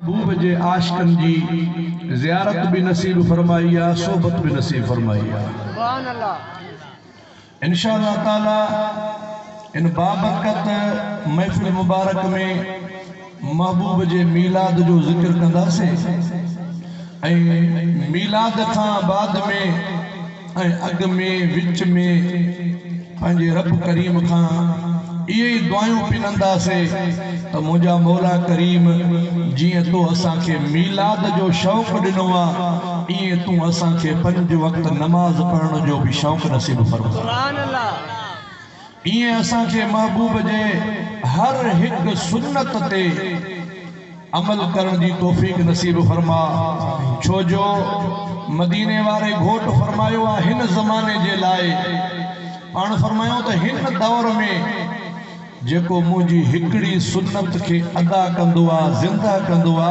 محبوب جي عاشقن جي زيارت به نصيب فرمائي آ صحبت به نصيب فرمائي آ. سبحان الله. ان شاء الله تعالي ان بابرڪت محفل مبارڪ ۾ محبوب جي ميلاد جو ذڪر ڪنداسين ۽ ميلاد کان بعد ۾ ۽ اڳ ۾ وچ ۾ پنهنجي رب ڪريم کان اهي ئي دعايون پننداسي ته منهنجا مولا ڪريم جيئن تو اسان کي ميلاد جو شوق ڏنو آ ايئن تون اسان کي پنج وقت نماز پڙهڻ جو به شوق نصيب فرماء. سبحان الله. ايئن اسان کي محبوب جي هر هڪ سنت تي عمل ڪرڻ جي توفيق نصيب فرما، ڇو جو مديني واري گهوٽ فرمايو آ هن زماني جي لاء پاڻ فرمايو ته هن دور ۾ جيڪو منهنجي هڪڙي سنت کي ادا ڪندو آ زنده ڪندو آ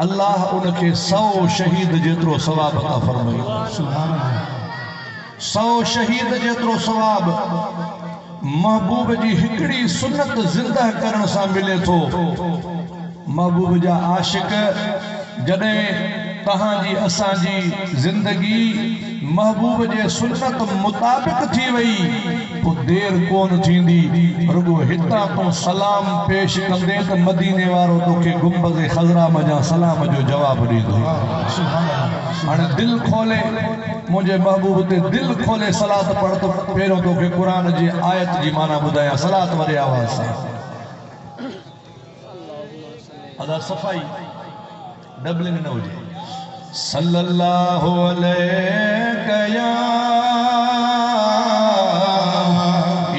الله ان کي سئو شهيد جيترو ثواب عطا فرمائيندو. سئو شهيد جيترو ثواب محبوب جي هڪڙي سنت زنده ڪرڻ سان ملي ٿو. محبوب جا عاشق جڏهن توهان جي اسان جي زندگي محبوب جي سنت مطابق ٿي وئي پوء دير ڪونه ٿيندي رڳو هتان تون سلام پيش ڪندين ته مديني وارو توکي گنبذ خضرا منجهان سلام جو جواب ڏيندو. هاڻي دل کولي. منهنجي محبوب تي دل کولي صلات پڙھ ته پهريون توکي قرآن جي آيت جي معنيٰ ٻڌايان صلات وڏي آواز سان. ادا صفائي ڊبلنگ نه هجي. صلي الله عليڪ يا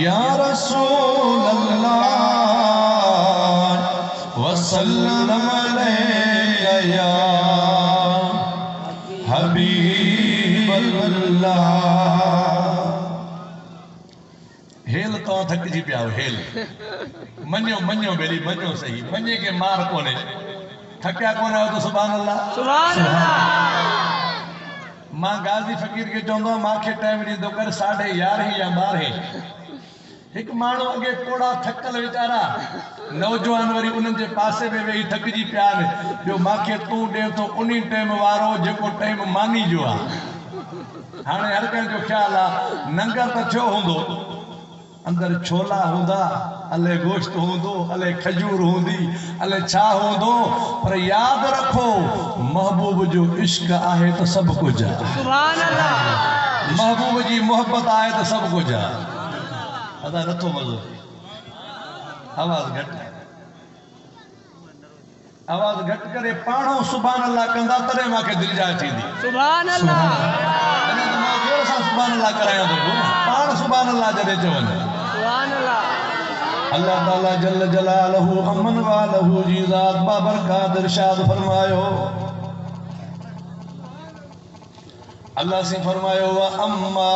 يا رسول الله وسلم عليڪ يا. حبيب الله هيل توهان ٿڪجي پيا آهيو هيل مڃيو مڃيو ٻيلي مڃيو سهي مڃي کي مار ڪونهي ٿڪيا ڪونه آهيو ته سبحان الله سبحان الله. مان غازي فقير کي چوندو آهيان مانکي ٽائيم ڏيندو ڪر ساڍي يارهين يا ٻارهين. هڪ ماڻهو اڳي پوڙها ٿڪل ويچارا نوجوان وري انهن جي پاسي ۾ ويهي ٿڪجي پيا آهن. ٻيو مانکي تون ڏين ٿو انهي ٽيم وارو جيڪو ٽيم ماني جو آ. هاڻي هر ڪنهن جو خيال آ ننگر ته ٿيو هوندو. اندر ڇولا هوندا، الئي گوشت هوندو، الئي کجور هوندي، الئي ڇا هوندو پر ياد رکو محبوب جو عشق آهي ته سڀ ڪجهه آ. سبحان الله. محبوب جي محبت آهي ته سڀ ڪجهه آ. ادا نٿو مزو اچي آواز گهٽ آهي آواز گهٽ ڪري پاڻهو سبحان الله ڪندا تڏهن مان کي دلجاء ٿيندي. سبحان الله. اڃا ته مان زور سان سبحان الله ڪرايان ٿو پيو نه پاڻ سبحان الله جڏهن چون. سبحان الله. الله تعالي جل جلاله امن واله جي ذات بابرڪات ارشاد فرمايو. الله سين فرمايو واما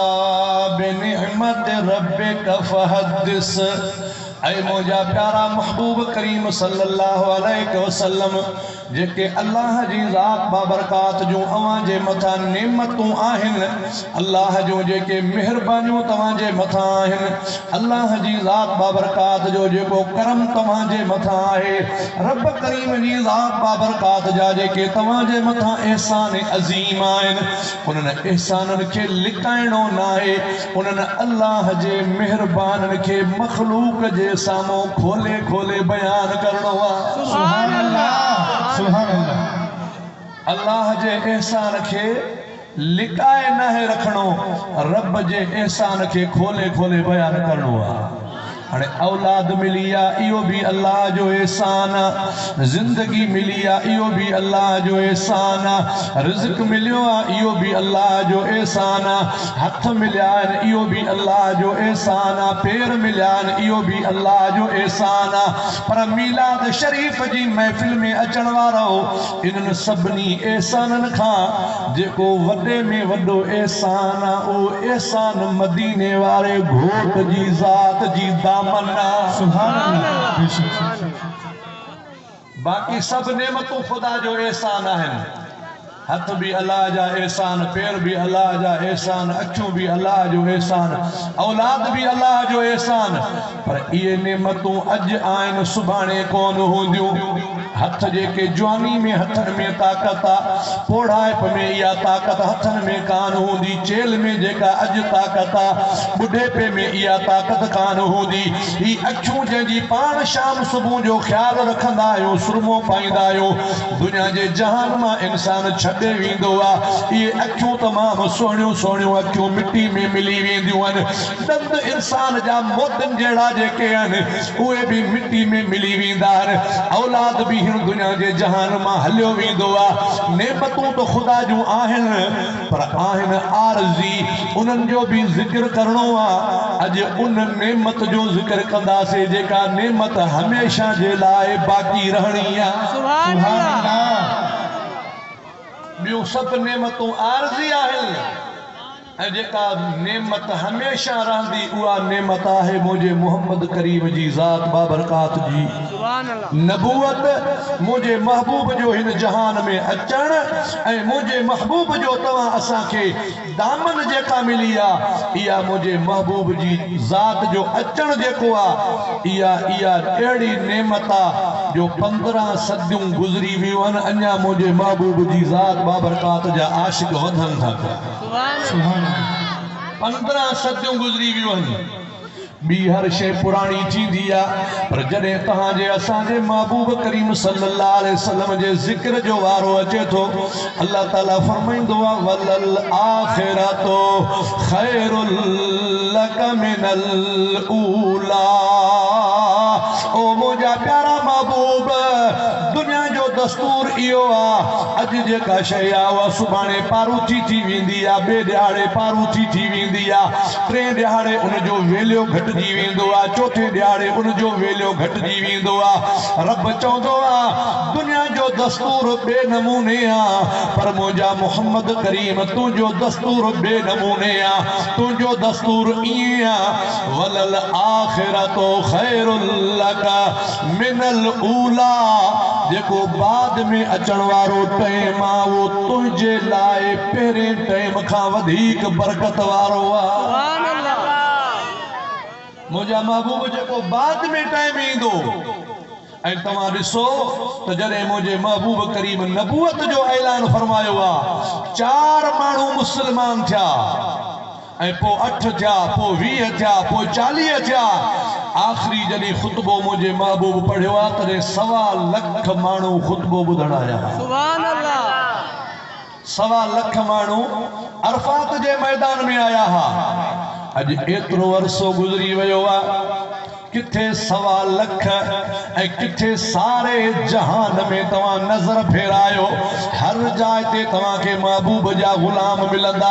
بنعمت ربک فحدث اي منهنجا پيارا محبوب ڪريم صلي الله عليه وسلم جيڪي الله جي ذات بابرڪات جون اوهان جي مٿان نعمتون آهن الله جون جيڪي مهربانيون توهان جي مٿان آهن الله جي ذات بابرڪات جو جيڪو ڪرم توهان جي مٿان آهي رب ڪريم جي ذات بابرڪات جا جيڪي توهان جي مٿان احسان عظيم آهن، انهن احسانن کي لڪائڻو ناهي، انهن الله جي مهربانن کي مخلوق جي سامهون کولي کولي بيان ڪرڻو آهي. سبحان الله سبحان الله. الله جي احسان کي لڪائي ناهي رکڻو، رب جي احسان کي کولي کولي بيان ڪرڻو آ. هاڻي اولاد ملي آ اهو به الله جو احسان آ، زندگي ملي آ اهو به الله جو احسان آ، رزق مليو آ اهو به الله جو احسان آ، هٿ مليا آهن اهو به الله جو احسان آ، پير مليا آهن اهو به الله جو احسان آ، پر ميلاد شريف جي محفل ۾ اچڻ وارؤ! انهن سڀني احسانن کان جيڪو وڏي ۾ وڏو احسان آ اهو احسان مديني واري گهوٽ جي ذات جي دامن آ. سبحان الله بيشڪ. باقي سڀ نعمتون خدا جو احسان آهن. هٿ به الله جا احسان، پير به الله جا احسان، اکيون به الله جو احسان، اولاد به الله جو احسان، پر اهي نعمتون اڄ آهن سڀاڻي ڪونه هونديون. هٿ جيڪي جواني ۾ هٿن ۾ طاقت آ، پوڙهائپ ۾ اها طاقت هٿن ۾ ڪانه هوندي، چيلهه ۾ جيڪا اڄ طاقت آ، ٻڍيپي ۾ اها طاقت ڪانه هوندي. هي اکيون جنهن جي پاڻ شام صبح جو خيال رکندا آهيون، سرمو پائيندا آهيون، دنيا جي جهان مان انسان ڇڏي ويندو آ. اهي اکيون تمام سهڻيون سهڻيون اکيون مٽي ۾ ملي وينديون آهن. ڏند انسان جا موتين جهڙا جيڪي آهن، اهي به مٽي ۾ ملي ويندا آهن. اولاد به هن دنيا جي جهان مان هليو ويندو آ. نعمتون ته خدا جون آهن، پر آهن عارضي، انهن جو به ذڪر ڪرڻو آ. اڄ ان نعمت جو ذڪر ڪنداسي جيڪا نعمت هميشه جي لاء باقي رهڻي آ. سبحان الله. ٻيون سڀ نعمتون عارضي آهن. ۽ جيڪا نعمت هميشه رهندي اها نعمت آهي منهنجي محمد ڪريم جي ذات بابرڪات جي نبوت، منهنجي محبوب جو هن جهان ۾ اچڻ ۽ منهنجي محبوب جو توهان اسان کي دامن جيڪا ملي آ اها منهنجي محبوب جي ذات جو اچڻ جيڪو آ اها اها اهڙي نعمت آ جو 15 صديون گذري ويون آهن اڃا منهنجي محبوب جي ذات بابرڪات جا عاشق وڌن ٿا پيا. 15 صديون گذري ويون آهن. ٻي هر شيء پراڻي ٿيندي آ، پر جڏهن توهان جي اسان جي محبوب ڪريم صلي الله عليه وسلم جي ذڪر جو وارو اچي ٿو، الله تعالي فرمائيندو آ، وللآخرة خير لڪ من الاوليٰ او منهنجا پيارا محبوب! دنيا جو دستور اهو آ، اڄ جيڪا شيء آ اها سڀاڻي پاروٿي ٿي ويندي آ، ٻئي ڏهاڙي پاروٿي ٿي ويندي آ، ٽئين ڏهاڙي ان جو ويليو گهٽجي ويندو آ، چوٿين ڏهاڙي ان جو ويليو گهٽجي ويندو آ. رب چوندو آ، دنيا جو دستور ٻئي نموني آ، پر منهنجا محمد ڪريم تنهنجو دستور ٻئي نموني آ، تنهنجو دستور ائين آ، وللآخرة خير لڪ من الاوليٰ، جيڪو بعد ۾ اچڻ وارو ٽئيم آ اهو تنهنجي لاء پهرين ٽئيم کان وڌيڪ برڪت وارو آ. منهنجا محبوب جيڪو بعد ۾ ٽئيم ايندو ۽ توهان ڏسو ته جڏهن منهنجي محبوب ڪريم نبوت جو اعلان فرمايو آ چار ماڻهو مسلمان ٿيا. ۽ پوء اٺ ٿيا، پوء 20 ٿيا، پوء 40 ٿيا. آخري جڏهن خطبو منهنجي محبوب پڙهيو آ، تڏهن سوا لک ماڻهو خطبو ٻڌڻ آيا ها. سبحان الله. سوا لک ماڻهو عرفات جي ميدان ۾ آيا ها. اڄ ايترو عرصو گذري ويو آ. ڪٿي سوا لک ۽ ڪٿي ساري جهان ۾ توهان نظر ڦيرايو، هر جاء تي توهان کي محبوب جا غلام ملندا،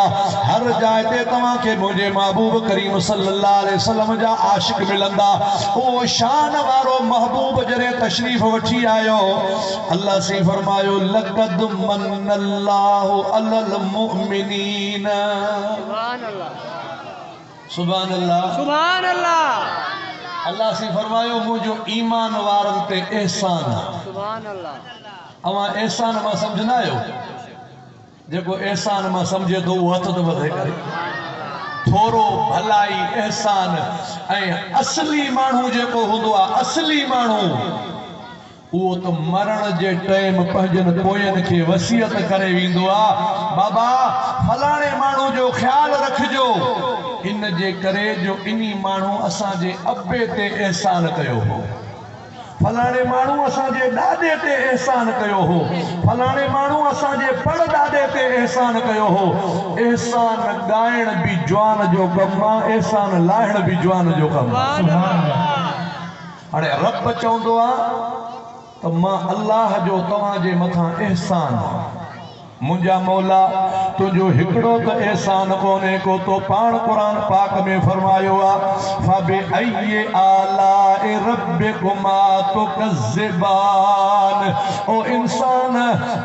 هر جاء تي توهان کي منهنجي محبوب ڪريم صلي الله عليه وسلم جا عاشق ملندا. اهو شان وارو محبوب جڏهن تشريف وٺي آيو، الله سائين فرمايو، لقد من الله علي المؤمنين. سبحان الله. سبحان الله. سبحان الله. الله سائين فرمايو منهنجو ايمان وارن تي احسان آ. سبحان الله. اوهان احسان مان سمجهندا آهيو؟ جيڪو احسان مان سمجهي ٿو اهو هٿ ٿو مٿي ڪري. ٿورو ڀلائي احسان ۽ اصلي ماڻهو جيڪو هوندو آ اصلي ماڻهو اهو ته مرڻ جي ٽئيم پنهنجن پوين کي وصيت ڪري ويندو آ، بابا فلاڻي ماڻهو جو خيال رکجو، ان جي ڪري جو انهي ماڻهو اسان جي ابي تي احسان ڪيو هو، فلاڻي ماڻهو اسان جي ڏاڏي تي احسان ڪيو هو، فلاڻي ماڻهو اسان جي پڙ ڏاڏي تي احسان ڪيو هو. احسان ڳائڻ به جوان جو ڪم آ، احسان لاهڻ به جوان جو ڪم آ. هاڻي رب چوندو آ ته مان الله جو توهان جي مٿان احسان آ. منهنجا مولا تنهنجو هڪڙو ته احسان ڪونهي ڪو تو پاڻ قرآن پاڪ ۾ فرمايو آ فبأي آلاء ربڪما تڪذبان او انسان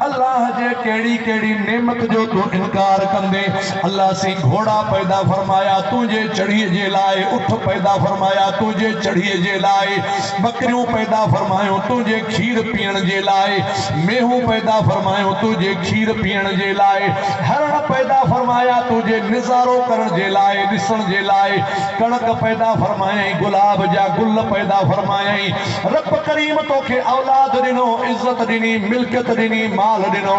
الله جي ڪهڙي ڪهڙي نعمت جو تون انڪار ڪندين الله سين گهوڙا پيدا فرمايا تنهنجي چڙهيء جي لاء، اٺ پيدا فرمايا تنهنجي چڙهيء جي لاء، ٻڪريون پيدا فرمايون تنهنجي کير پيئڻ جي لاء، مينهون پيدا فرمايون تنهنجي کير پيئڻ جي لاء، هر. هرڻ پيدا فرمايا تنهنجي نظارو ڪرڻ جي لاءِ، ڏسڻ جي لاءِ. ڪڻڪ پيدا فرمايائين، گلاب جا گل پيدا فرمايائين. رب ڪريم توکي اولاد ڏنو، عزت ڏني، ملڪيت ڏني، مال ڏنو.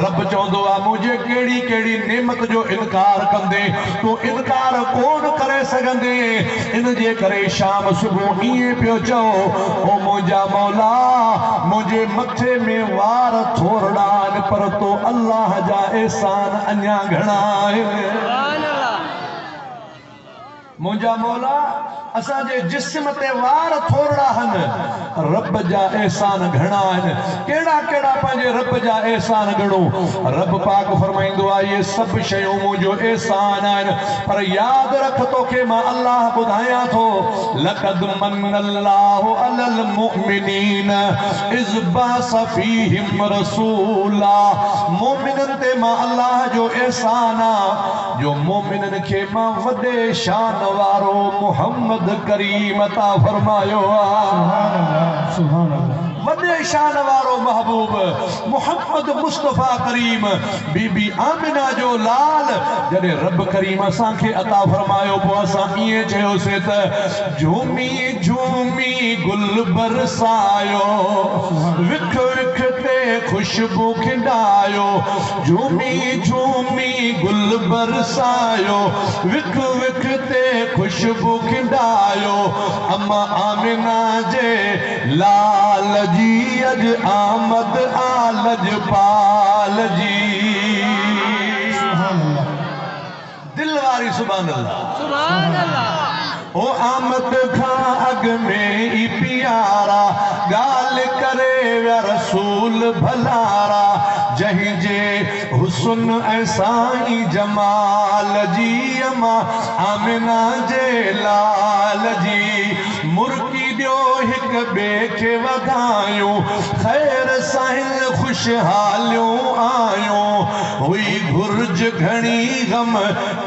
رب چوندو آ، منهنجي ڪهڙي ڪهڙي نعمت جو انڪار ڪندين؟ تون انڪار ڪونه ڪري سگهندين. ان جي ڪري شام صبح ائين پيو چئو، او منهنجا مولا، منهنجي مٿي ۾ وار ٿورڙا آهن، پر تو الله جا احسان اڃا گهڻا آهن. سبحان الله. منهنجا مولا، اسان جي جسم تي وار ٿورڙا آهن، رب جا احسان گهڻا آهن. ڪهڙا ڪهڙا پنهنجي رب جا احسان ڳڻون؟ رب پاڪ فرمائيندو آهي، اهي سڀ شيون منهنجو احسان آهن، پر ياد رک توکي مان الله ٻڌايان ٿو، لقد من الله علي المؤمنين اذ بعث فيهم رسولا. مؤمنن تي مان الله جو احسان آ جو مؤمنن کي مان وڏي شان وارو محمد ڪريم عطا فرمايو آ. سبحان الله، سبحان الله. وڏي شان وارو محبوب محمد مصطفيٰ ڪريم، بي بي آمنه جو لال، جڏهن رب ڪريم اسان کي عطا فرمايو، پوءِ اسان ائين چيوسين ته جهومي جهومي گل برسايو، وک وک تي خوشبو کڊايو. جهومي جهومي گل برسايو، وک وک تي خوشبو کڊايو، اما آمنه جي لال جي اڄ آمد آ لجپال جي. سبحان الله. دل واري سبحان الله. سبحان الله. او آمد کان اڳ ۾ ئي پيارا ڳالهه ڪري ويا رسول ڀلارا، جنهن جي حسن ۽ سائين جمال جي، اما آمنه جي لال جي. مرڪي ڏيو هڪ ٻئي کي وڌايون، خير ساحل خوشحاليون آيون. هئي گهرج گهڻي غم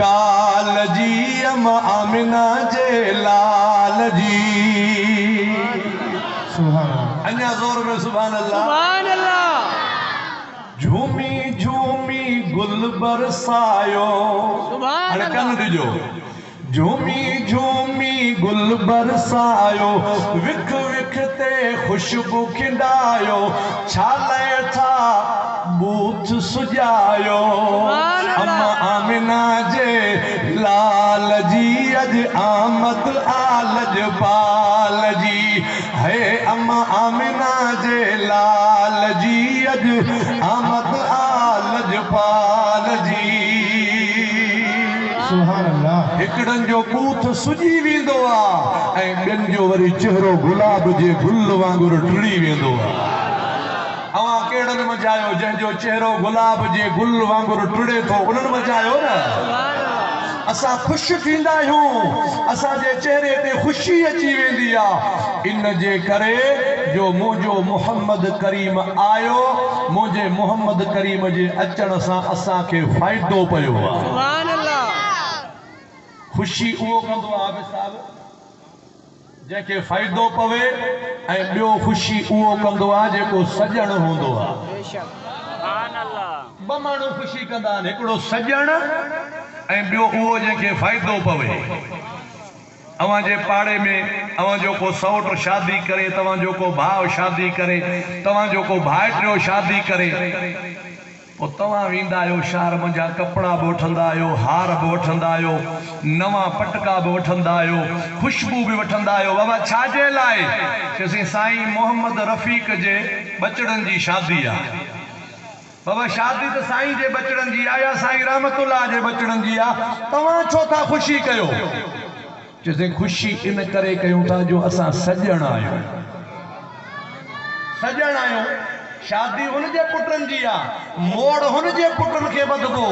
ڪال جي، اما آمنه جي لال جي. سبحان الله. اڃا زور ۾ سبحان الله. سبحان الله. جهومي جهومي گل برسايو. سبحان هاڻي ڪن الله. ڏجو. جهومي جهومي گل برسايو، وک وک تي خوشبو کڊايو. ڇا لاءِ ٿا بوٿ سجايو؟ سبحان الله. اما آمنه جي لال جي اڄ آمد آ لجپال جي. هي اما آمنه جي لال جي اڄ آمد آ لجپال جي. سبحان الله. هڪڙن جو بوٿ سجي ويندو آ ۽ ٻين جو وري چهرو گلاب جي گل وانگر ٽڙي ويندو آ. اوهان ڪهڙن منجهه آهيو؟ جنهن جو چهرو گلاب جي گل وانگر ٽڙي ٿو، انهن منجهه آهيو نه؟ سبحان الله. اسان خوش ٿيندا آهيون، اسان جي چهري تي خوشي اچي ويندي آ، ان جي ڪري جو منهنجو محمد ڪريم آيو. منهنجي محمد ڪريم جي اچڻ سان اسان کي فائدو پيو آ. سبحان الله. خوشي اهو ڪندو آ حافظ صاحب جنهن کي فائدو پوي، ۽ ٻيو خوشي اهو ڪندو آ جيڪو سڄڻ هوندو آ. بيشڪ. سبحان الله. ٻه ماڻهو خوشي ڪندا آهن، هڪڙو سڄڻ ۽ ٻيو اهو جنهن کي فائدو پوي. اوهان جي پاڙي ۾ اوهان جو ڪو سؤٽ شادي ڪري، توهان جو ڪو ڀاءُ شادي ڪري، توهان جو ڪو ڀائٽيو شادي ڪري، پوءِ توهان ويندا آهيو شهر منجهان، ڪپڙا به وٺندا آهيو، هار به وٺندا آهيو، نوان پٽڪا به وٺندا آهيو، خوشبو به وٺندا آهيو. بابا، ڇا جي لاءِ؟ چيوسين، سائين محمد رفيق جي ٻچڙن جي شادي آهي. بابا، شادي ته سائين جي ٻچڙن جي آهي يا سائين رحمت جي ٻچڙن جي آهي، توهان ڇو ٿا خوشي ڪيو؟ چيوسين، خوشي ان ڪري ڪيون ٿا جو اسان سڄڻ آهيون. سڄڻ آهيون، شادي هن جي پٽن جي آهي، موڙ هن جي پٽن کي ٻڌبو.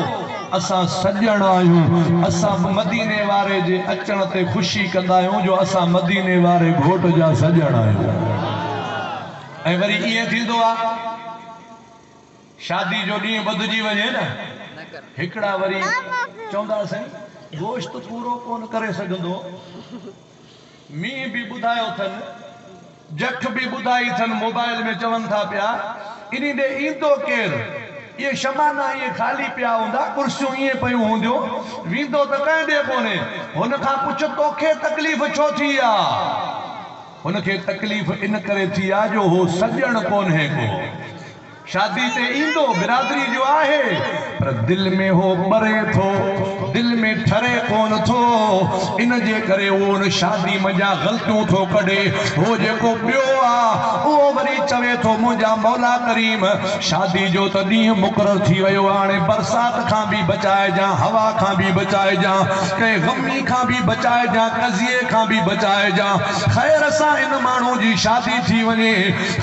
اسان سڄڻ آهيون، اسان مديني واري جي اچڻ تي خوشي ڪندا آهيون جو اسان مديني واري گهوٽ جا سڄڻ آهيون. ۽ وري ائين ٿيندو آهي، شادي جو ڏينهن ٻڌجي وڃي نه، هڪڙا وري چوندا، سائين گوشت پورو ڪونه ڪري سگهندو، مينهن به ٻڌايو اٿن، جک به ٻڌائي اٿن، موبائل ۾ چون ٿا پيا، ان ڏي ايندو ڪير؟ इहे शमाना इहे ख़ाली पिया हूंदा, कुर्सियूं ईअं पयूं हूंदियूं, वेंदो त कंहिं ॾे कोन्हे। हुन खां पुछ तोखे तकलीफ़ छो थी आहे? हुनखे तकलीफ़ इन करे थी आहे जो हो सॼण कोन्हे को। शादी ते ईंदो, बिरादरी जो आहे, पर दिल में हो ॿरे थो, दिल में ठरे कोन थो। इन जे करे उहो हुन शादी मंझां ग़लतियूं थो कढे। हो जेको ॿियो आहे उहो वरी चवे थो मुंहिंजा मौला करीम, शादी जो त ॾींहुं मुक़ररु थी वियो आहे, हाणे बरसात खां बि बचाइजां, हवा खां बि बचाइजां, कंहिं ग़मी खां बि बचाइजां, कज़िए खां बि बचाइजां, ख़ैर सां इन माण्हू जी शादी थी वञे,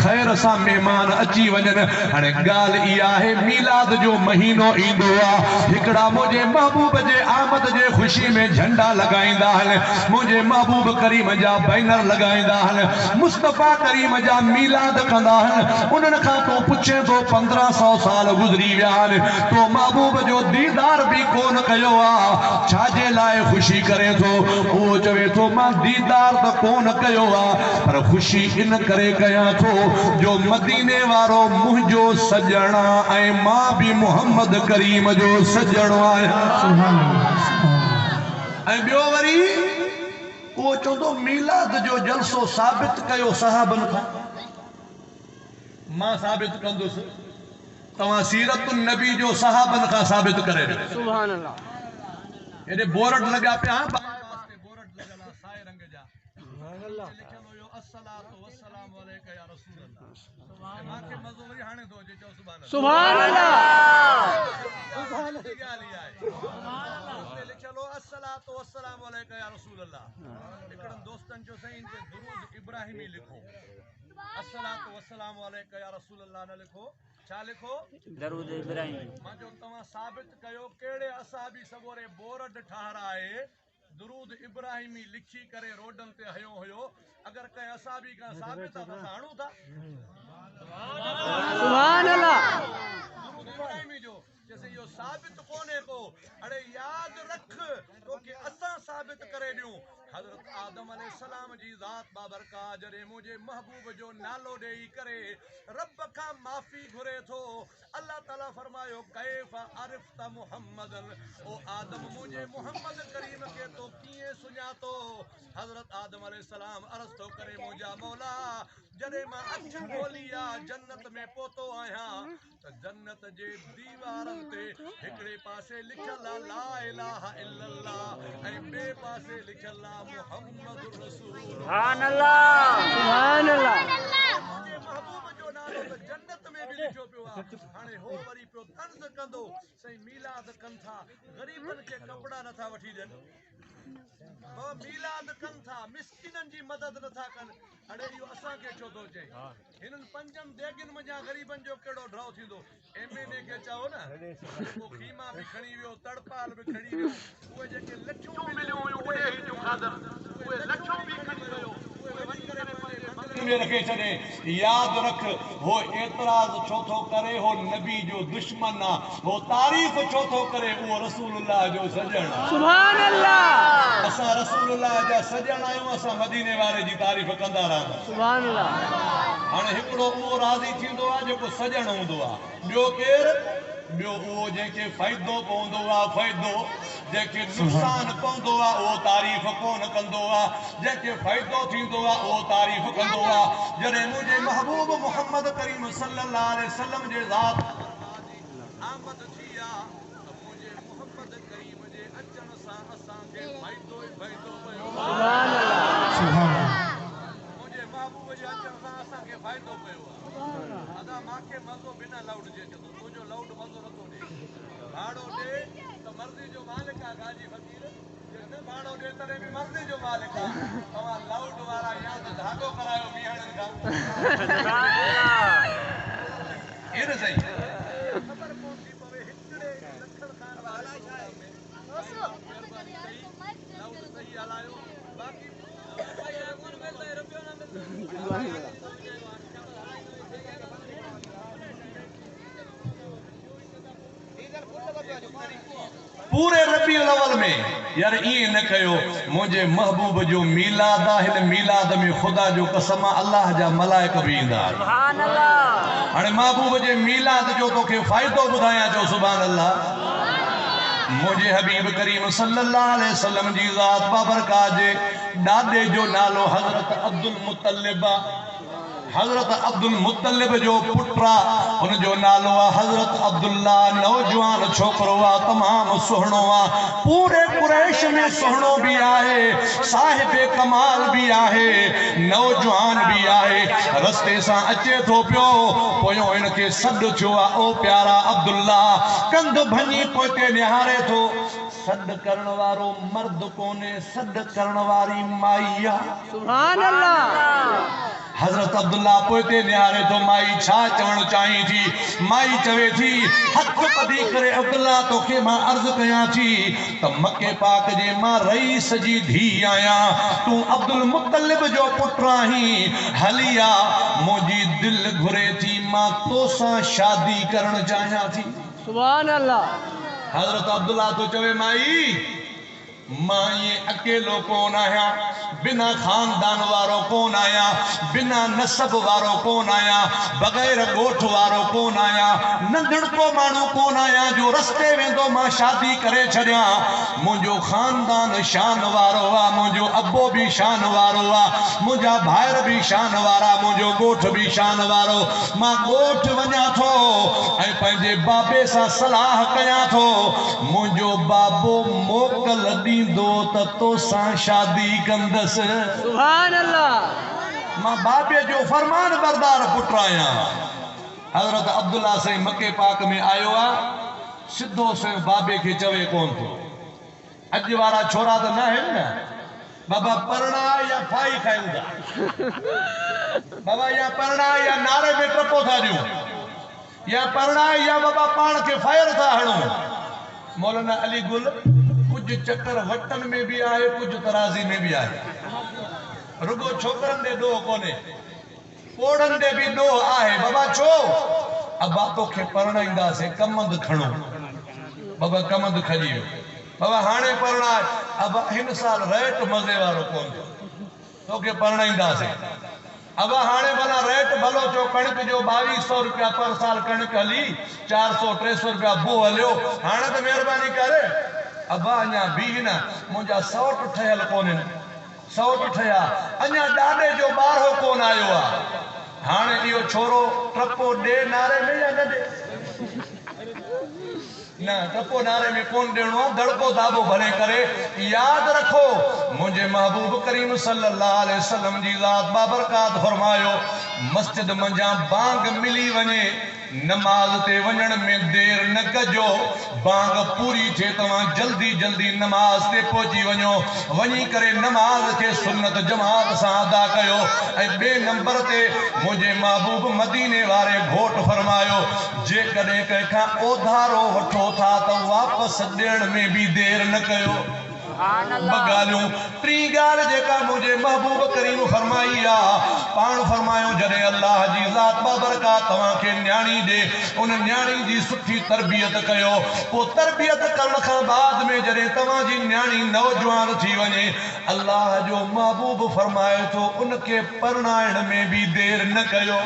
ख़ैर सां महिमान अची वञनि। हाणे ॻाल्हि इहा आहे, मीलाद जो महीनो ईंदो आहे, हिकिड़ा मुंहिंजे महबूब जे आमद जे ख़ुशी में झंडा लॻाईंदा आहिनि, मुंहिंजे महबूब करीम जा बैनर लॻाईंदा आहिनि, मुस्तफ़ा करीम जा मीलाद कंदा आहिनि। उन्हनि खां तूं पुछे थो 1500 साल गुज़री विया आहिनि, तो महबूब जो दीदार बि कोन कयो आहे, छाजे लाइ ख़ुशी करे थो? उहो चवे थो मां दीदार त कोन कयो आहे, पर ख़ुशी इन करे कयां थो जो मदीने वारो मुंहिंजो सॼण ऐं मां बि मोहम्मद करीम जो सॼण आहियां। ऐं ॿियो वरी उहो चवंदो मीलाद जो जलसो साबित कयो साहबनि खां, मां साबित कंदुसि, तव्हां सीरत नबी जो साहबनि खां साबित करे ॾियो। सुभान अल्लाह। हेॾे बोर्ड लॻा पिया, बोर्ड लॻल आहे साए रंग जा, लिखियल हुयो अस्सलातु वस्सलामु अलैका या रसूल अल्लाह। मांखे मज़ो वरी हाणे थो अचे, चओ सुभान अल्लाह। सुभान अल्लाह। ॻाल्हि आहे, हुते लिखियल हो अस्सलातु वस्सलामु अलैका या रसूल अल्लाह। हिकिड़नि दोस्तनि चयो साईं इन ते दुरूद इब्राहिमी लिखो, अस्सलातु वस्सलामु अलैका या रसूल अल्लाह न लिखो, छा लिखो? दरूद इब्राहिम। मां चयो तव्हां साबित कयो कहिड़े असाबी सगोरे बोर्ड ठाराए दुरूद इब्राहिमी लिखी करे रोडनि ते हयो हुयो, अगरि कंहिं असाबी खां साबित आहे त असां हणूं था। सुभान अल्लाह। दुरूद इब्राहिमी जो जैसे इहो साबित कोन्हे को, अड़े यादि रख तोखे असां साबित करे ॾियूं। हज़रत आदम अलैहिस्सलाम जी ज़ात बाबरका जॾहिं मुंहिंजे महबूब जो नालो ॾेई करे रब खां माफ़ी घुरे थो, अल्लाह ताला फरमायो कैफ अरिफ्त मुहम्मदन, ओ आदम मुंहिंजे मोहम्मद करीम खे तो कीअं सुञातो? हज़रत आदम अलैहिस्सलाम अर्ज़ थो करे मुंहिंजा मौला, जॾहिं मां अखि खोली आहे जन्नत में पहुतो आहियां त जन्नत जे दीवारनि ते हिकिड़े पासे लिखियल आहे ला इलाहा इल्लल्लाह ऐं ॿिए पासे लिखियल आहे मुहम्मद रसूल। सुभान अल्लाह। सुभान अल्लाह। मुंहिंजे महबूब जो नालो त जन्नत में बि लिखियो पियो आहे। हाणे हो वरी पियो तंज़ कंदो, साईं मीलाद कनि था, ग़रीबनि खे कपिड़ा नथा वठी ॾियनि, मीलाद कनि था, मिसकिननि जी मदद नथा कनि। अड़े इहो असांखे छो थो चए? हिननि पंजनि देगियुनि मंझां ग़रीबनि जो कहिड़ो ढओ थींदो? एम एन ए खे चओ न, जेको ख़ीमा बि खणी वियो, तड़पाल बि खणी वियो, उहे जेके लठियूं मिलियूं हुयूं उहे जूं खाधनि, उहे लठियूं बि खणी वियो, उहे वञी करे पंहिंजे बंगले में रखे छॾे। यादि रख, हो एतिराज़ छो थो करे? हो नबी जो दुश्मन आहे। हो तारीफ़ छो थो करे? उहो रसूलुल्लाह जो सॼण आहे। सुभान अल्लाह। असां रसूलुल्लाह जा सॼण आहियूं, असां मदीने वारे जी तारीफ़ कंदा रहंदा। सुभान अल्लाह। हाणे हिकिड़ो उहो राज़ी थींदो आहे जेको सॼण हूंदो आहे, ॿियो केरु? ॿियो उहो जंहिंखे फ़ाइदो पवंदो आहे, फ़ाइदो जंहिंखे नुक़सानु पवंदो आहे उहो तारीफ़ कोन कंदो आहे, जंहिंखे फ़ाइदो थींदो आहे उहो तारीफ़ कंदो आहे। जॾहिं मुंहिंजे महबूब मोहम्मद करीम सल्लल्लाहु अलैहि वसल्लम जे ज़ात आमद थी आहे त मुंहिंजे मोहम्मद करीम जे अचण सां असांखे फ़ाइदो ई फ़ाइदो पियो। सुभान अल्लाह। सुभान अल्लाह। मुंहिंजे महबूब जे अचण सां असांखे फ़ाइदो पियो आहे। अदा मांखे मज़ो बिना लाउड जे अचे थो, तुंहिंजो लाउड मज़ो नथो ॾिए। भाड़ो ॾे त मर्ज़ी जो मालिक आहे गाजी फ़क़ीर, जे न भाड़ो ॾे तॾहिं बि मर्ज़ी जो मालिक आहे। तव्हां लाउड वारा या त धाॻो करायो बीहणनि खां। सुभान अल्लाह। ईअं न साईं ख़बर कोन थी पवे हिकिड़े लखण खान वारे में महिरबानी कई लाउड सही हलायो, बाक़ी पूरे रबी अव्वल में यार ईअं न कयो। मुंहिंजे महबूब जो मीलाद आहे, हिन मीलाद में ख़ुदा जो कसम आहे, अल्लाह जा मलाइक बि ईंदा। सुभान अल्लाह। हाणे महबूब जे मीलाद जो तोखे फ़ाइदो ॿुधायां चओ सुभान अल्लाह। मुंहिंजे हबीब करीम सल्लल्लाहु अलैहि वसल्लम जी ज़ात बाबरकात जे ॾाॾे जो नालो हज़रत अब्दुल मुत्तलिब आहे। हज़रत अब्दुल मुत्तलिब जो पुट आहे, हुनजो नालो आहे हज़रत अब्दुल्ला। नौजवान छोकिरो आहे, तमामु सुहिणो आहे, पूरे कुरैश में सुहिणो बि आहे, साहिब कमाल बि आहे, नौजवान बि आहे। रस्ते सां अचे थो पियो, पोयों हिनखे सॾु थियो आहे, ओ प्यारा अब्दुल्ला। कंध भञी पोइते निहारे थो, सॾु करण वारो मर्द कोन्हे, सॾु करण वारी माई आहे। सुभान अल्लाह। हज़रत अब्दुल्ला पोइते निहारे थो, माई छा चवणु चाहीं थी? माई चवे थी, हथ ॿधी करे अब्दुल्ला तोखे मां अर्ज़ु कयां थी त मके पाक जे मां रईस जी धीउ आहियां, तूं अब्दुल मुत्तलिब जो पुटु आहीं, हली आ, मुंहिंजी दिलि घुरे थी, मां तोसां शादी करणु चाहियां थी। सुभान अल्लाह। हज़रत अब्दुल्ला थो चवे, माई मां ईअं अकेलो कोन आहियां, बिना ख़ानदान वारो कोन आहियां, बिना नसब वारो कोन आहियां, बग़ैर ॻोठ वारो कोन आहियां, नंढड़को माण्हू कोन आहियां जो रस्ते वेंदो मां शादी करे छॾियां। मुंहिंजो ख़ानदान शान वारो आहे, मुंहिंजो अबो बि शान वारो आहे, मुंहिंजा भाइर बि शान वारा, मुंहिंजो ॻोठ बि शान वारो। मां ॻोठ वञां थो ऐं पंहिंजे बाबे सां सलाह कयां थो, मुंहिंजो बाबो मोकल ॾींदो त तोसां शादी कंदसि। सुभान अल्लाह। मां बाबे जो फरमान बरदार पुटु आहियां। हज़रत अब्दुल्ला साईं मके पाक में आयो आहे, सिधो साईं बाबे खे चवे कोन थो। अॼु वारा छोरा त न आहिनि न बाबा, परणा या फाई खायूं था बाबा, या परणा या नारे में टपो था ॾियूं, या परणा या बाबा पाण खे फायर था हणूं। मौलाना अली गुल कुझु चक्कर वटनि में बि आहे, कुझु तराज़ी में बि आहे। रुगो छोकिरनि ते ॾोह कोन्हे, पोड़नि ते बि ॾोह आहे। बाबा छो? अबा तोखे परणाईंदासीं, कमंद खणो। बाबा कमंद खजी वियो। बाबा हाणे परणाए, अबा हिन साल रेट मज़े वारो कोन थियो, तोखे परणाईंदासीं। अबा हाणे भला रेट भलो थियो कणिक जो, 2200 रुपया पर साल कणिक हली, 400-300 रुपया बो हलियो। हाणे त महिरबानी करे अबा अञा बीह न, मुंहिंजा सौट ठहियल कोन्हनि, सौट ठहिया, अञा ॾाॾे जो ॿारहो कोन आयो आहे। हाणे इहो छोरो टपो ॾे नारे में या न ॾे? न, टपो नारे में कोन ॾियणो आहे, दड़को दाबो भले करे। यादि रखो मुंहिंजे महबूब करीम सल्लल्लाहु अलैहि वसल्लम जी ज़ात बाबरकात फरमायो, मस्जिद मंझां बांग मिली वञे, नमाज़ ते वञण में देरि न कजो, बांग पूरी थिए तव्हां जल्दी जल्दी नमाज़ ते पहुची वञो, वञी करे नमाज़ खे सुन्नत जमात सां अदा कयो। ऐं ॿिए नंबर ते मुंहिंजे महबूब मदीने वारे घोट फरमायो, जेकॾहिं कंहिंखां ओधारो वठो था त वापसि ॾियण में बि देरि न कयो। ॿ ॻाल्हियूं। टी ॻाल्हि जेका मुंहिंजे महबूब करीम फरमाई आहे, पाण फरमायो जॾहिं अल्लाह जी ज़ात बाबरकात तव्हांखे न्याणी ॾे, उन न्याणी जी सुठी तरबियत कयो, पोइ तरबियत करण खां बाद में जॾहिं तव्हांजी न्याणी नौजवान थी वञे, अल्लाह जो महबूब फरमाए थो उनखे परणाइण में बि देरि न कयो।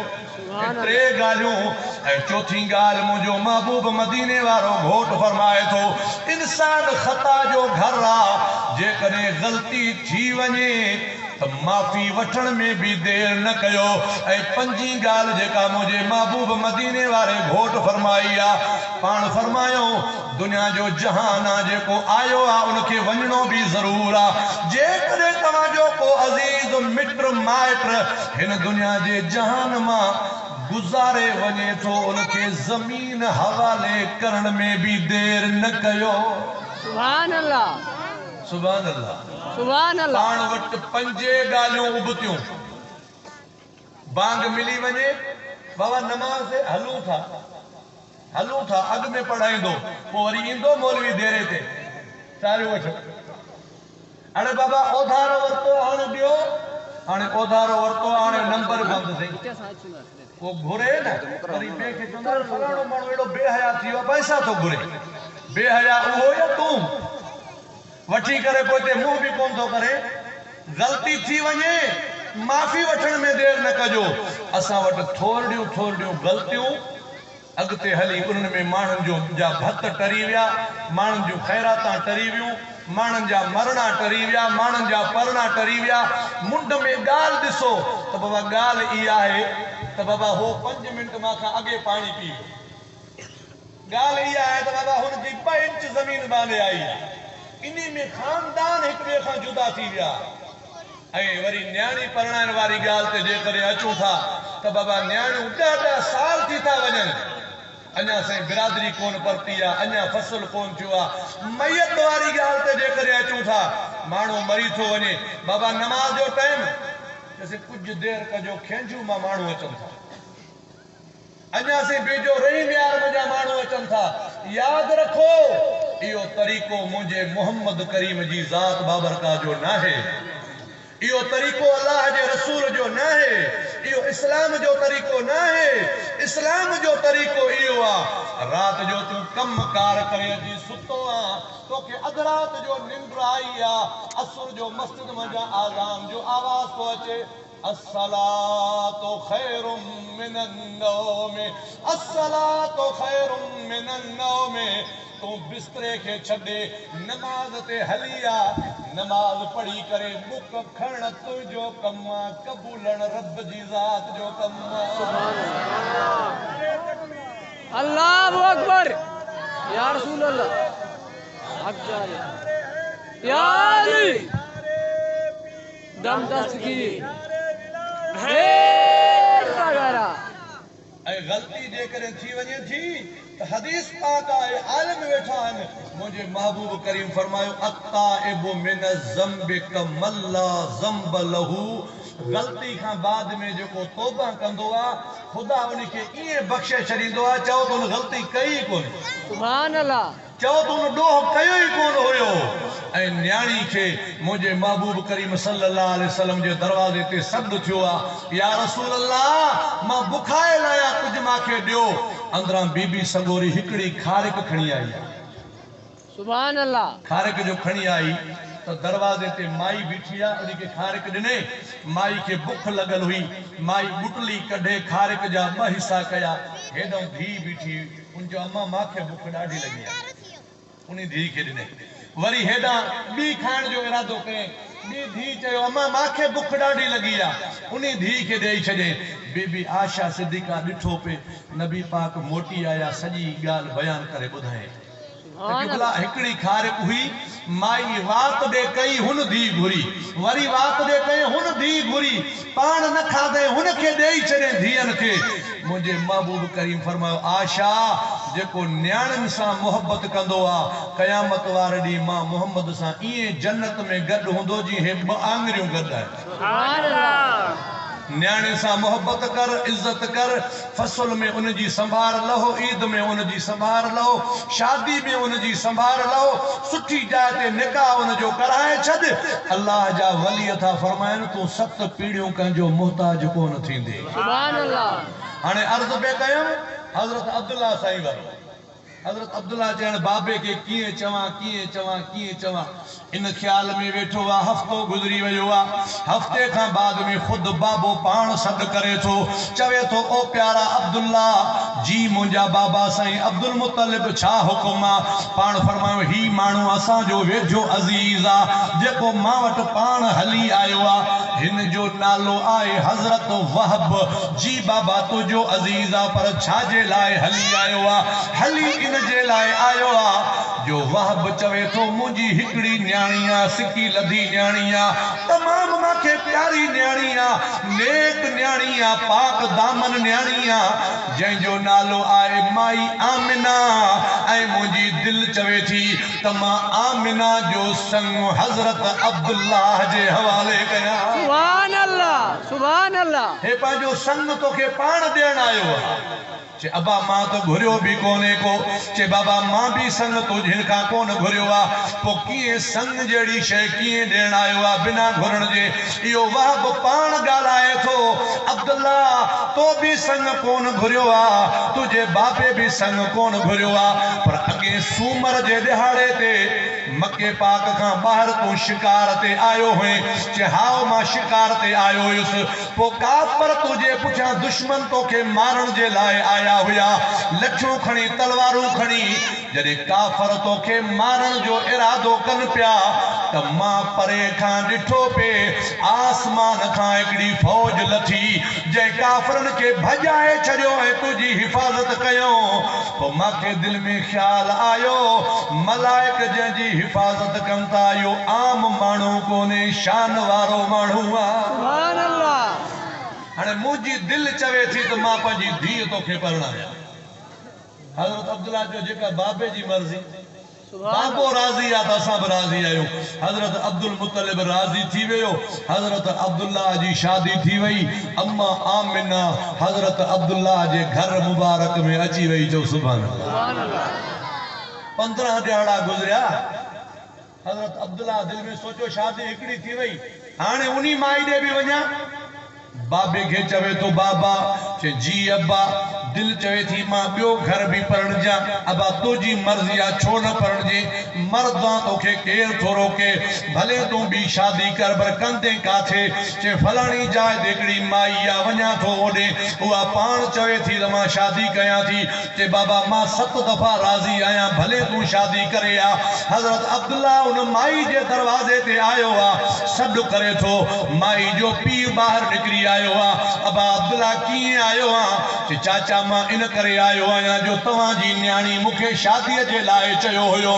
टे ॻाल्हियूं। ऐं चोथी ॻाल्हि मुंहिंजो महबूब मदीने वारो घोट फरमाए थो, इंसान ख़ता जो घर आहे, जेकॾहिं ग़लती थी वञे त माफ़ी वठण में बि देरि न कयो। ऐं पंजी ॻाल्हि जेका मुंहिंजे महबूब मदीने वारे घोट फरमाई आहे, पाण फरमायो दुनिया जो जहान आहे, जेको आयो आहे उनखे वञिणो बि ज़रूरु आहे। जेकॾहिं तव्हांजो को अज़ीज़ मिट माइट हिन दुनिया जे जहान मां गुज़ारे वञे थो, उनखे ज़मीन हवाले करण में बि देरि न कयो। सुभान अल्लाह। सुभान अल्लाह। सुभान अल्लाह। पाण वटि पंजे ॻाल्हियूं उबतियूं। बांग मिली वञे, बाबा नमाज़ ते हलूं था, हलूं था, अॻु में पढ़ाईंदो, पोइ वरी ईंदो मौलवी देरे ते चारियो वठि। अड़े बाबा ओधारो वरितो हाणे ॾियो, हाणे ओधारो वरितो हाणे नंबर बंदि थी, पोइ घुरे न वरी ॿिए खे चवंदो फलाणो माण्हू अहिड़ो बेहया थी वियो आहे, पैसा थो घुरे। बेहया उहो या तूं वठी करे पोइ मुंहुं बि कोन थो करे। ग़लती थी वञे माफ़ी वठण में देरि न कजो। असां वटि थोरिड़ियूं थोरिड़ियूं ग़लतियूं अॻिते हली उन्हनि में माण्हुनि जो जा भत टरी विया, माण्हुनि जूं ख़ैराता टरी वियूं, माण्हुनि जा मरणा टरी विया, माण्हुनि जा परणा टरी विया। मुंड में ॻाल्हि ॾिसो त बाबा ॻाल्हि इहा आहे त बाबा हो 5 मिंट मां खां अॻे पाणी पी वियो। ॻाल्हि इहा आहे त बाबा हुनजी 2 इंच ज़मीन बांधे आई आहे। इन में ख़ानदान हिक ॿिए खां जुदा थी विया। ऐं वरी नियाणी परणाइण वारी ॻाल्हि ते जेकॾहिं अचूं था त बाबा नियाणियूं 10-10 साल थी था वञनि, अञा साईं बिरादरी कोन परती आहे, अञा फ़सल कोन थियो आहे। मैयत वारी ॻाल्हि ते जेकॾहिं अचूं था, माण्हू मरी थो वञे, बाबा नमाज़ जो टाइम जैसे कुझु देरि कजो खेंजू मां माण्हू अचनि था, अञा साईं बेजो रहीम यार मंझा माण्हू अचनि था। यादि रखो इहो तरीक़ो मुंहिंजे मोहम्मद करीम जी ज़ात बाबरका जो न आहे, इहो तरीक़ो अलाह जे रसूल जो न आहे, इहो इस्लाम जो तरीक़ो न आहे। इस्लाम जो तरीक़ो इहो आहे, राति जो तूं कम कार करे अची सुतो आहे, तोखे अधु राति जो निंड आई आहे, असुर जो मस्जिद मंझां आज़ान जो आवाज़ थो अचे, अस्सलातु खैरुम मिनन नौम, अस्सलातु खैरुम मिनन नौम। तूं बिस्तरे खे छॾे नमाज़ ते हली आ, नमाज़ पढ़ी करे बुक खणण तुंहिंजो कमु आहे, क़बूलण रब जी ज़ात जो कमु आहे। अल्लाहु अकबर या रसूल अल्लाह। या अली दम दस्तगी ऐं ग़लती जेकॾहिं थी वञे थी त हदीस पाक आहे, आलिम वेठा आहिनि। मुंहिंजे महबूब करीम फरमायो अत्ताइबु मिन ज़म्बि कमल्ला ज़म्ब लहू। ग़लती खां बाद में जेको तौबा कंदो आहे ख़ुदा उनखे ईअं बख़्शे छॾींदो आहे, चओ त हुन ग़लती कई ई कोन्हे। सुभान अल्लाह। चओ त हुन ॾोह कयो ई कोन हुयो। ऐं नियाणी खे मुंहिंजे महबूब करीम सल्लल्लाहु अलैहि वसल्लम जे दरवाज़े ते सॾु थियो आहे, या रसूल अल्लाह मां बुखायल आहियां, कुझु मूंखे ॾियो। अंदरां बीबी सगोरी हिकिड़ी खारिक खणी आई आहे। सुभान अल्लाह। खारिक जो खणी आई त दरवाज़े ते माई बीठी आहे, उनखे खारिक ॾिने। माई खे बुख लॻल हुई, माई गुटली कढे खारिक जा 2 हिसा कया। हेॾां धीउ बीठी, उन चयो अम्मा मूंखे बुख ॾाढी लॻी आहे, उन धीउ खे ॾिने। वरी हेॾां ॿी खाइण जो इरादो कयईं, ॿी धीउ चयो अम्मा मूंखे बुख ॾाढी लॻी आहे, उन धीउ खे ॾेई छॾे। बीबी आशा सिद्दीक़ा ॾिठो पे नबी पाक मोटी आया, सॼी ॻाल्हि बयानु करे ॿुधाए। हिकिड़ी खारिक हुई, माई वात ॾे कई हुन धीउ घुरी, वरी वात ॾे कई हुन धीउ घुरी, पाण न खाधई हुनखे ॾेई छॾे धीअनि खे। मुंहिंजे महबूब करीम फरमायो आशा जेको नियाणियुनि सां मोहबत कंदो आहे क़यामत वारे ॾींहुं मां मोहम्मद सां ईअं जन्नत में गॾु हूंदो जीअं हे ॿ आङरियूं गॾु आहिनि। नियाणी सां मोहबत कर, इज़त कर, फ़सल में उनजी संभार लहो, ईद में उनजी संभार लहो, शादी में उनजी संभार लहो, सुठी जाइ ते निकाह उनजो कराए छॾ। अल्लाह जा वली था फरमाइनि तूं 7 पीढ़ियूं कंहिंजो मोहताज कोन थींदे। सुभान अल्लाह। हाणे अर्ज़ पे कयमि हज़रत अब्दुल्ला साईं वारो। हज़रत अब्दुल्ला चवण बाबे खे कीअं चवां कीअं चवां कीअं चवां, इन ख़्याल में वेठो आहे। हफ़्तो गुज़री वियो आहे। हफ़्ते खां बाद में ख़ुदि बाबो पाण सॾु करे थो, चवे थो ओ प्यारा अब्दुल्ला जी मुंहिंजा बाबा साईं अब्दुल मुतलिब छा हुकुम आहे? पाण फरमायो ही माण्हू असांजो वेझो अज़ीज़ आहे जेको मां वटि पाण हली आयो आहे, हिन जो नालो आहे हज़रत वहब। जी बाबा तुंहिंजो अज़ीज़ आहे पर छाजे लाइ हली आयो आहे? हली इन जे लाइ आयो आहे जो वहब चवे थो मुंहिंजी हिकिड़ी नियाणी आहे, सिकी लधी नियाणी आहे, तमामु मूंखे प्यारी नियाणी आहे, नेक नियाणी आहे, पाक दामन नियाणी आहे, जंहिंजो नालो आहे माई आमिना। ऐं मुंहिंजी दिलि चवे थी त मां आमिना जो संग हज़रत अब्दुल्ला जे हवाले कयां। सुभान अल्लाह, सुभान अल्लाह। हे पंहिंजो संग तोखे पाण ॾियण आयो आहे। चे अबा मां त घुरियो बि कोन्हे को, चे बाबा मां बि संग तुंहिंजे खां कोन घुरियो आहे, पोइ कीअं संग जहिड़ी शइ कीअं ॾियण आयो आहे बिना घुरण जे? इहो वहब पाण ॻाल्हाए थो, अब्दुल्ला तो बि संग कोन घुरियो आहे, तुंहिंजे बाबे बि संग कोन घुरियो आहे, पर अॻे اڳئين سومر جي ڏهاڙي تي مڪي پاڪ کان ٻاهر تون شڪار تي آيو هئين؟ چي هائو مان شڪار تي آيو هيس. پوء ڪافر تنهنجي پٺيان دشمن توکي مارڻ جي لاء آيا هيا، لٺيون کڻي تلوارون کڻي، جڏهن ڪافر توکي مارڻ جو ارادو ڪن پيا ته مان پري کان ڏٺو پي آسمان کان هڪڙي فوج لٿي، جنهن ڪافرن کي ڀڄائي ڇڏيو ۽ تنهنجي حفاظت ڪيائون. پوء مان کي دل ۾ خيال آيو، ملائڪ جنهن جي حفاظت ڪن ٿا، اهو عام ماڻهو ڪونهي، شان وارو ماڻهو آ. سبحان الله. هاڻي منهنجي دل چوي ٿي ته مان پنهنجي ڌيء توکي پرڻايان. حضرت عبدالله چيو، جيڪا بابي جي مرضي. بابو راضي آ ته اسان به راضي آهيون. حضرت عبدالمطلب راضي ٿي ويو. حضرت عبدالله جي شادي ٿي وئي. اما آمنه حضرت عبدالله جي گهر مبارڪ ۾ اچي وئي چئو سبحان الله. 15 ڏهاڙا گذريا. حضرت عبدالله دل ۾ سوچيو شادي هڪڙي ٿي وئي هاڻي انهي مائي ڏي به وڃان. بابي کي چوي ٿو بابا، چي جي ابا، دل چوي ٿي مان ٻيو گهر به پرڻجان، ابا تنهنجي مرضي آ ڇو نه پرڻجين، مرد آن توکي ڪير ٿو روڪي، ڀلي تون ٻي شادي ڪر پر ڪندين ڪاٿي، چي فلاڻي جاء تي هڪڙي مائي آ وڃان ٿو اوڏي، اها پاڻ چوي ٿي ته مان شادي ڪيان ٿي، چي بابا مان ست دفعا راضي آهيان ڀلي تون شادي ڪري آ. حضرت عبدالله ان مائي جي دروازي تي آيو آ، سڏ ڪري ٿو، مائي جو پيء ٻاهر نڪري آيو آ، ابا عبدالله ڪيئن آيو آن؟ چي چاچا مان ان ڪري آيو آهيان جو توهان جي نياڻي مون کي شاديء جي لاء چيو هيو،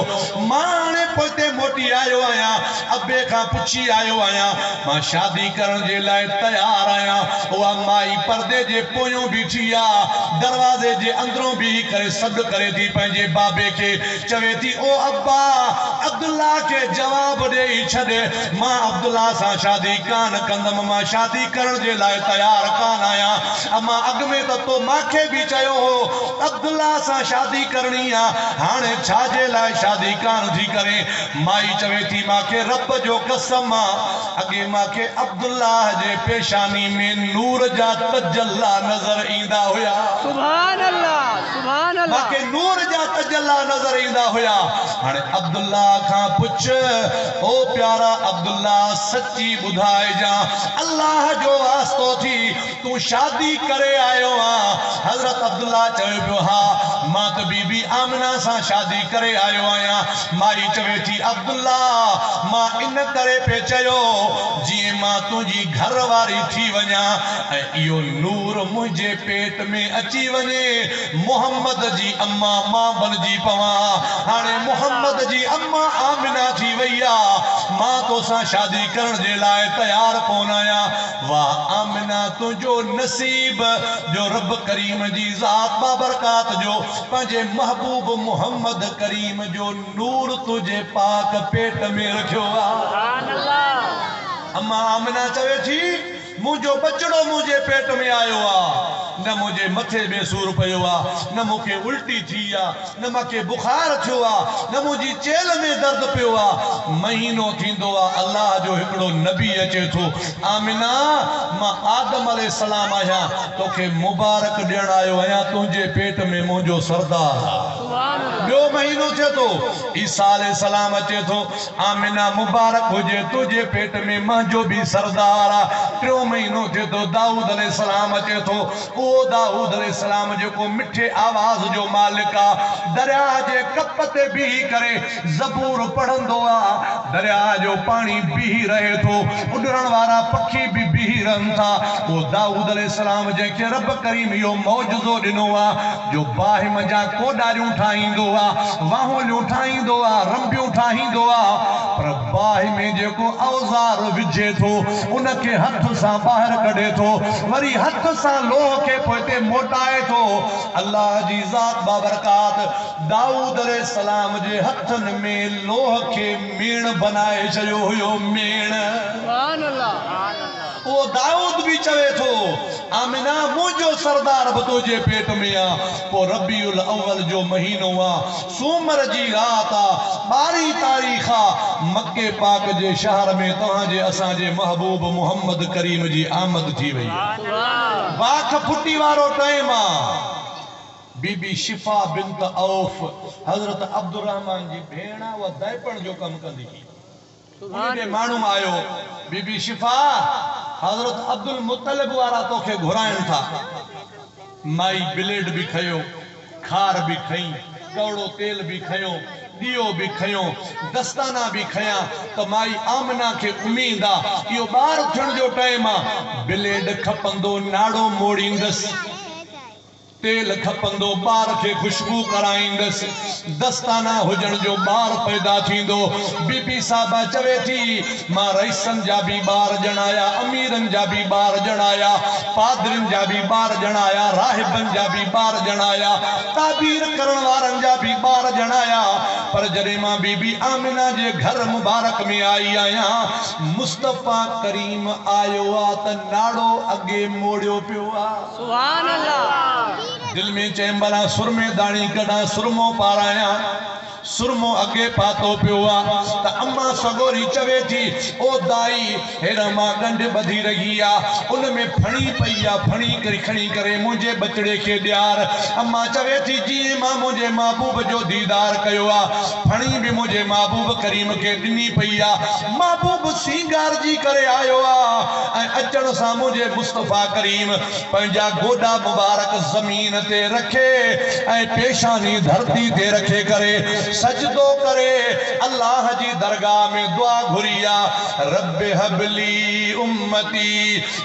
مان هاڻي پوئتي موٽي آيو آهيان، ابي کان پڇي آيو آهيان، مان شادي ڪرڻ جي لاء تيار آهيان. اها مائي پردي جي پويون بيٺي آ، دروازي جي اندرون بيهي ڪري سڏ ڪري ٿي پنهنجي بابي کي، چوي ٿي، او ابا! عبدالله کي جواب ڏيئي ڇڏ، مان عبدالله سان شادي ڪانه ڪندم، مان شادي ڪرڻ جي لاء تيار ڪانه آهيان. امان اڳ ۾ ته تو مانکي به چيو هو ته عبدالله سان شادي ڪرڻي آ، هاڻي ڇا جي لاء شادي ڪانه ٿي ڪرين؟ مائي چوي ٿي، مانکي رب جو قسم آ، اڳي مانکي عبدالله جي پيشاني ۾ نور جا تجلا نظر ايندا هيا. سبحان الله سبحان الله. مانکي نور جا تجلا نظر ايندا هيا. هاڻي عبدالله کان پڇ، او پيارا عبدالله سچي ٻڌائجان، الله جو واسطو ٿي، تون شادي ڪري آيو آن؟ حضرت عبدالله چوي پيو، ها، مان ته بي بي آمنه سان شادي ڪري آيو آهيان. مائي چوي ٿي، عبدالله، مان ان ڪري پئي چيو، جيئن مان تنهنجي گهر واري ٿي وڃان ۽ اهو نور منهنجي پيٽ ۾ اچي وڃي، محمد جي اما مان بنجي پوان. هاڻي محمد جي اما آمنه ٿي وئي آ، مان توسان شادي ڪرڻ جي لاء تيار ڪونه آهيان. واه آمنه تنهنجو نصيب جو رب ڪريم جي ذات بابرڪات جو پنهنجي محبوب محمد ڪريم جو نور تنهنجي پاڪ پيٽ ۾ رکيو آ. اما آمنه چوي ٿي منهنجو ٻچڙو منهنجي پيٽ ۾ آيو آ نه منهنجي مٿي ۾ سور پيو آ نه مون کي الٽي ٿي آ نه مان کي بخار ٿيو آ، نه منهنجي چيلهه ۾ درد پيو آ. مهينو ٿيندو آ، الله جو هڪڙو نبي اچي ٿو، آمنه! مان آدم عليه السلام آهيان، توکي مبارڪ ڏيڻ آيو آهيان، تنهنجي پيٽ ۾ منهنجو سردار آ. ٻيو مهينو ٿئي ٿو، عيسيٰ عليه السلام اچي ٿو، آمنه! مبارڪ هجي، تنهنجي پيٽ ۾ منهنجو به سردار آ. ٽيون مهينو ٿئي ٿو، دائود عليه السلام اچي ٿو، اهو دائود عليه السلام جيڪو مٺي آواز جو مالڪ آ، درياهه جي ڪپ تي بيهي ڪري زبور پڙهندو آ، درياهه جو پاڻي بيهي رهي ٿو، اڏرڻ وارا پکي به بيهي رهن ٿا، اهو دائود عليه السلام جنهن کي رب ڪريم اهو معجزو ڏنو آ جو باهه منجهان ڪوڏاريون ٺاهيندو آ، واهوليون ٺاهيندو آ، رنبيون ٺاهيندو آ، پر باهه ۾ جيڪو اوزار وجهي ٿو، ان کي هٿ سان ٻاهر ڪڍي ٿو، وري هٿ سان لوهه کي پوئتي موٽائي ٿو. الله جي ذات بابرڪات دائود عليه السلام جي هٿن ۾ لوهه کي ميڻ بنائي ڇڏيو هيو، ميڻ. سبحان الله. اهو دائود به چوي ٿو، آمنه منهنجو سردار به تنهنجي پيٽ ۾ آ. پوء ربيع الاول جو مهينو آ، سومر جي رات آ، ٻارهين تاريخ آ، مڪي پاڪ جي شهر ۾ توهان جي اسان جي محبوب محمد ڪريم جي آمد ٿي وئي آ. باک ڦٽي وارو ٽائيم آ. बीबी शिफा बिंत औफ हज़रत अब्दुर्रहमान जी भेण आहे, उहा दाइपण जो कमु कंदी हुई। उन ॾे माण्हू आयो, बीबी शिफा हज़रत अब्दुल मुतलिब वारा तोखे घुराइनि था। माई ब्लेड बि खयो, खार बि खई, कौड़ो तेल बि खयो, ॾियो बि खयो, दस्ताना बि खयां त माई आमना खे उमेद आहे इहो ॿार थियण जो टाइम आहे, ब्लेड खपंदो नाड़ो मोड़ींदसि, तेल खपंदो ॿार खे ख़ुशबू कराईंदसि, दस्ताना हुजण जो ॿार पैदा थींदो। बीबी साहिबा चवे थी मां रईसनि जा बि ॿार ॼणाया, अमीरनि जा बि ॿार ॼणाया, पादरियुनि जा बि ॿार ॼणाया, राहिबनि जा बि ॿार ॼणाया, ताबीर करण वारनि जा बि ॿार ॼणाया, पर जॾहिं मां बीबी आमिना जे घर मुबारक में आई आहियां, मुस्तफ़ा करीम आयो आहे त नाड़ो अॻे मोड़ियो पियो आहे। सुभान अल्लाह। दिल में चयमि भला सुरमे दाणी कढां, सुरमो पारायां, सुरमो अॻे पातो पियो आहे त अम्मा सगोरी चवे थी ओ दाई हेॾां मां ॻंढ ॿधी रही आहे, उन में फणी पई आहे, फणी करे खणी करे मुंहिंजे बचड़े खे ॾियार। अम्मा चवे थी जीअं मां मुंहिंजे महबूब जो दीदार कयो आहे, फणी बि मुंहिंजे महबूब करीम खे ॾिनी पई आहे, महबूब सींगारजी करे आयो आहे ऐं अचण सां मुंहिंजे मुस्तफ़ा करीम पंहिंजा गोॾा मुबारक ज़मीन ते रखे ऐं पेशानी धरती ते रखे करे सजदो करे अल्लाह जी दरगाह में दुआ घुरी आ, रब हबली उम्मती,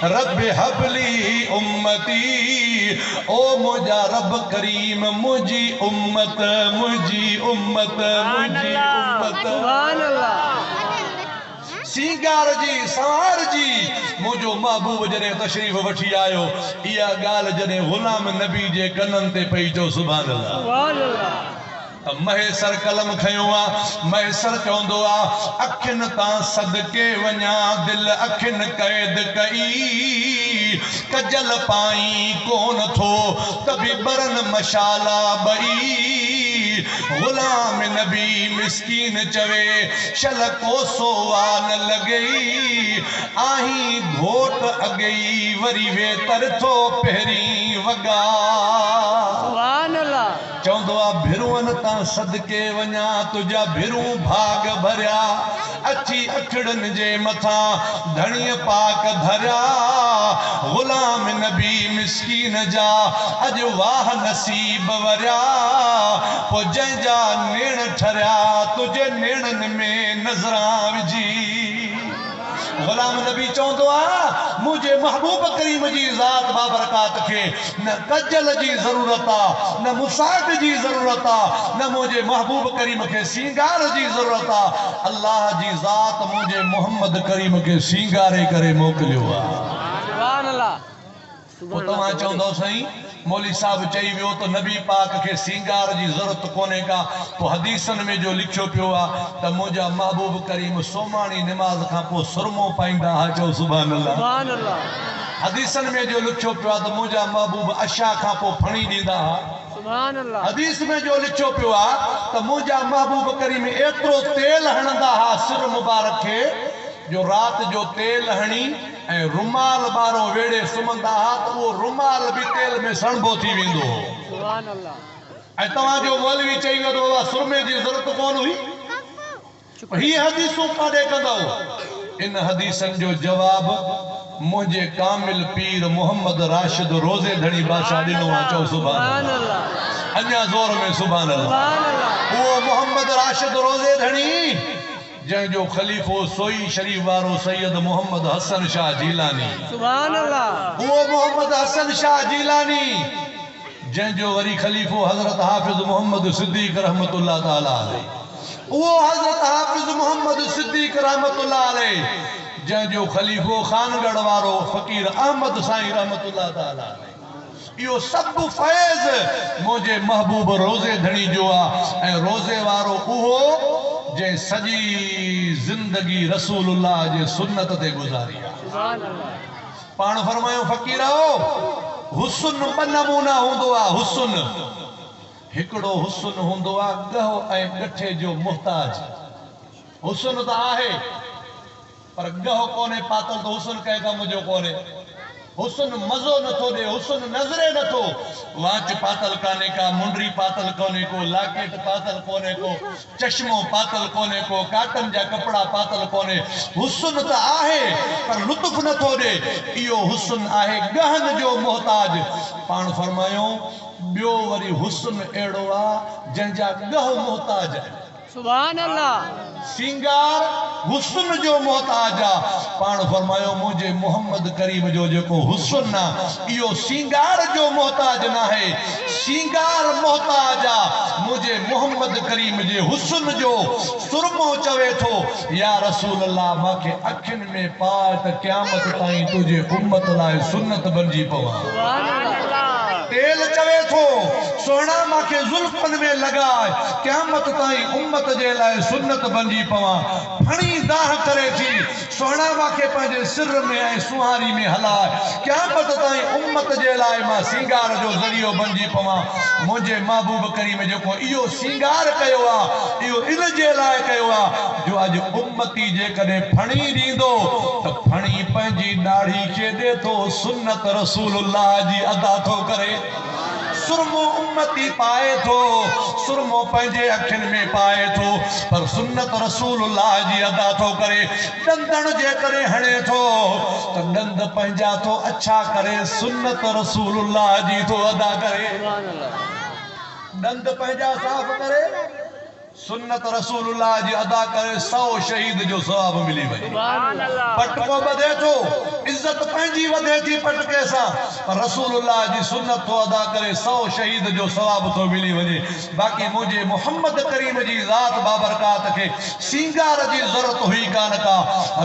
रब हबली उम्मती, ओ मुंहिंजा रब करीम मुंहिंजी उम्मत, मुंहिंजी उम्मत, मुंहिंजी उम्मत। सुभान अल्लाह। सींगार जी संवार जी मुंहिंजो महबूब जॾहिं तशरीफ़ वठी आयो, इहा ॻाल्हि जॾहिं ग़ुलाम नबी जे कननि ते पई चओ सुभान अल्लाह। सुभान अल्लाह। महेसर कलम खयो आहे, महेसर चवंदो आहे अखियुनि तां सदके वञा, दिलि अखियुनि क़ैद कई, कजल पाई कोन थो त बि ॿरनि मशाला ॿई। ग़ुलाम नबी मिसकीन चवे शल कोसो आ न लॻई, आहीं घोट अॻेई वरी वेतर थो पहिरीं वॻा। सुभान अल्लाह। चवंदो आहे भिरुअनि तां सदके वञा, तुंहिंजा भिरू भाग भरिया, अची अखड़नि जे मथां धणीअ पाक धरिया। ग़ुलाम नबी मिसकीन जा अॼु वाह नसीब वरिया, पोइ जंहिंजा नेण ठरिया तुंहिंजे नेणनि में नज़रां विझी। ग़ुलाम नबी चवंदो आहे मुंहिंजे महबूब करीम जी ज़ात बाबरकात खे न कजल जी ज़रूरत आहे, न मुसाद जी ज़रूरत आहे, न मुंहिंजे महबूब करीम खे सींगार जी ज़रूरत आहे। अल्लाह जी ज़ात मुंहिंजे मोहम्मद करीम खे सींगारे करे मोकिलियो आहे। सुभान अल्लाह। पोइ तव्हां चवंदव साईं मौलवी साहिबु चई वियो त नबी पाक खे सींगार जी ज़रूरत कोन्हे का, पोइ हदीसनि में जो लिखियो पियो आहे त मुंहिंजा महबूब करीम सोमाणी निमाज़ खां पोइ सुरमो पाईंदा हुआ। चओ सुभान अल्लाह। सुभान अल्लाह। हदीसनि में जो लिखियो पियो आहे त मुंहिंजा महबूब अशा खां पोइ फणी ॾींदा हुआ। सुभान अल्लाह। हदीस में जो लिखियो पियो आहे त मुंहिंजा महबूब करीम एतिरो तेल हणंदा हुआ सिर मुबारक खे जो राति जो तेल हणी ऐं रुमाल ॿारो वेड़े सुम्हंदा हुआ त उहो रुमाल बि तेल में सणबो थी वेंदो हो। सुभान अल्लाह। ऐं तव्हांजो मौलवी चई वियो त बाबा सुरमे जी ज़रूरत कोन हुई, हीअ हदीसूं काॾे कंदव? इन हदीसनि जो जवाबु मुंहिंजे कामिल पीर मोहम्मद राशिद रोज़े धणी बादशाह ॾिनो आहे। चओ सुभान अल्लाह। अञा ज़ोर में सुभान अल्लाह। उहो मोहम्मद राशिद रोज़े धणी जंहिंजो ख़लीफ़ो सोई शरीफ वारो सैयद मोहम्मद हसन शाह जीलानी। सुभान अल्लाह। उहो मोहम्मद हसन शाह जीलानी जंहिंजो वरी ख़लीफ़ो हज़रत हाफ़िज़ मोहम्मद सिद्दीक़ रहमतुल्लाह ताला अलैह। उहो हज़रत हाफ़िज़ मोहम्मद सिद्दीक़ रहमतुल्लाह अलैह जंहिंजो ख़लीफ़ो खानगढ़ वारो फ़क़ीर अहमद साईं रहमतुल्लाह ताला अलैह। इहो सभु फैज़ मुंहिंजे महबूब रोज़े धणी जो आहे ऐं रोज़े वारो उहो जंहिं सॼी ज़िंदगी रसूलुल्लाह जे सुन्नत ते गुज़ारी आहे। पाण फरमायो फ़क़ीरो हुस्न ॿ नमूना हूंदो आहे। हुस्न हिकिड़ो हुस्न हूंदो आहे ॻहो ऐं ॻठे जो मोहताज। हुस्न त आहे पर ॻहो कोन्हे पातल त हुस्न कंहिं कम जो कोन्हे। حسن مزو نٿو ڏي، حسن نظري نٿو. واچ پاتل ڪانهي ڪا، منڊري پاتل ڪونهي ڪو، لاڪيٽ پاتل ڪونهي ڪو، چشمو پاتل ڪونهي ڪو، ڪاٽن جا ڪپڙا پاتل ڪونهي. حسن ته آهي پر لطف نٿو ڏي. اهو حسن آهي ڳهن جو محتاج. پاڻ فرمايائون، ٻيو وري حسن اهڙو آ جنهن جا ڳهه محتاج آهن. سبحان الله. سينگار حسن جو محتاج آ. پاڻ فرمايو منهنجي محمد ڪريم جو جيڪو حسن آ اهو سينگار جو محتاج ناهي، سينگار محتاج آ منهنجي محمد ڪريم جي حسن جو. سرمو چوي ٿو يا رسول الله مان کي اکين ۾ پاء ته قيامت تائين تنهنجي امت لاء سنت بنجي پوان. سبحان الله. تيل چوي ٿو، سهڻا مان کي زلفن ۾ لڳاء، قيامت تائين امت جي لاء سنت بنجي پوان. ڦڻي دانهن ڪري ٿي، سهڻا مان کي پنهنجي سر ۾ ۽ سونهاري ۾ هلاء، قيامت تائين امت جي لاء مان سينگار جو ذريعو بنجي پوان. منهنجي محبوب ڪريم جيڪو اهو سينگار ڪيو آ، اهو ان جي لاء ڪيو آ جو اڄ امتي جيڪڏهن ڦڻي ڏيندو ته ڦڻي پنهنجي ڏاڙهي کي ڏي ٿو، سنت رسول الله جي ادا ٿو ڪري. سرمو امتي پائي ٿو، سرمو پنهنجي اکين ۾ پائي ٿو، پر سنت رسول الله جي ادا ٿو ڪري. ڏندڻ جيڪڏهن هڻي ٿو ته ڏند پنهنجا ٿو اڇا ڪري، سنت رسول الله جي ٿو ادا ڪري. ڏند پنهنجا صاف ڪري، سنت رسول الله جي ادا ڪري سئو شهيد جو ثواب ملي وڃي. پٽڪو ٻڌي ٿو، عزت پنهنجي وڌي ٿي پٽڪي سان، پر رسول الله جي سنت ٿو ادا ڪري سئو شهيد جو ثواب ٿو ملي وڃي. باقي منهنجي محمد ڪريم جي ذات بابرڪات کي سينگار جي ضرورت هئي ڪانه ڪا.